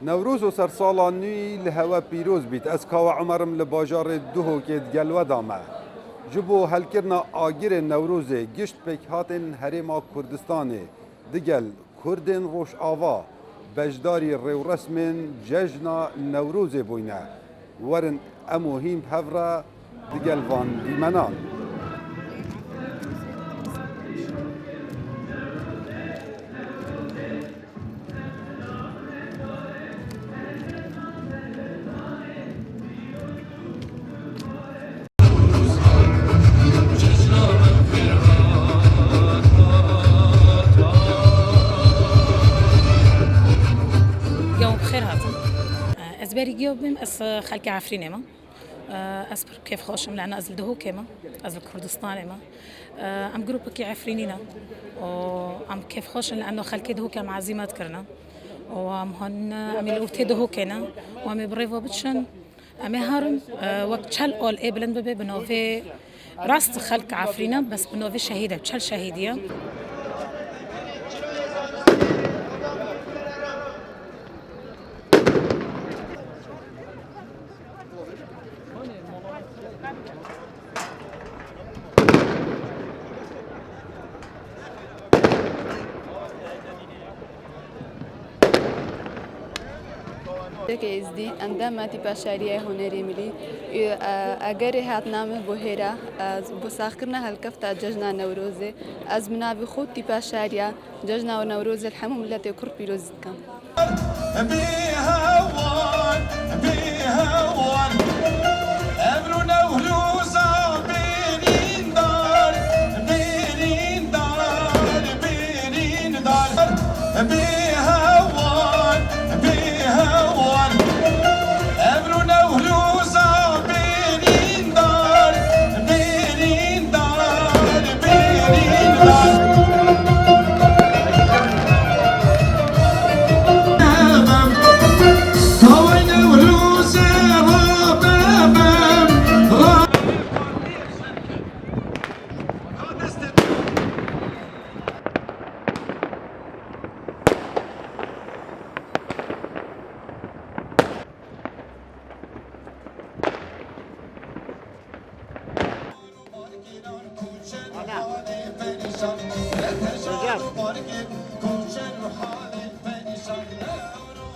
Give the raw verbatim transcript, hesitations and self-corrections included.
Newroz û sersala nû li hewe pîroz bît. Ez Kawa Umer im, li bajarê Duhokê digel we de me. Ji bo helkirina agirê Newrozê gişt pêkhatên Herêma Kurdistanê digel Kurdên Rojava beşdarî rêwresmên cejna Newrozê bûyne. Werin em û hîn bi hev re digel van dîmenan. Yewm bi xêr hatin. Ez berî giyo bim, ez xelkê Efrînê me. Ez pir kêfxweş im, lena ez li Duhokê me, ez li Kurdistanê me. Em grûpekî Efrînî ne û em kêfxweş in, lena xelkê Duhokê em ezîmet kirine û em hon, em ê li ortê Duhokê ne û em ê bi rêva biçin. Em ê herin, e, wek çel ol ê bilind bibe, bi novê rast xelk Efrîn e, bes bi novê şehîd e, çel şehîdî ye. Êzidî, endama Tîpa Şariya Hunerê Milî, û, e, egerê hatina min bo hêra, e, bo saxkirina helkefta cejna Newrozê, ez bi navê xwe Tîpa Şariya cejna Newrozê li hemû miletê Kurd pîroz dikim.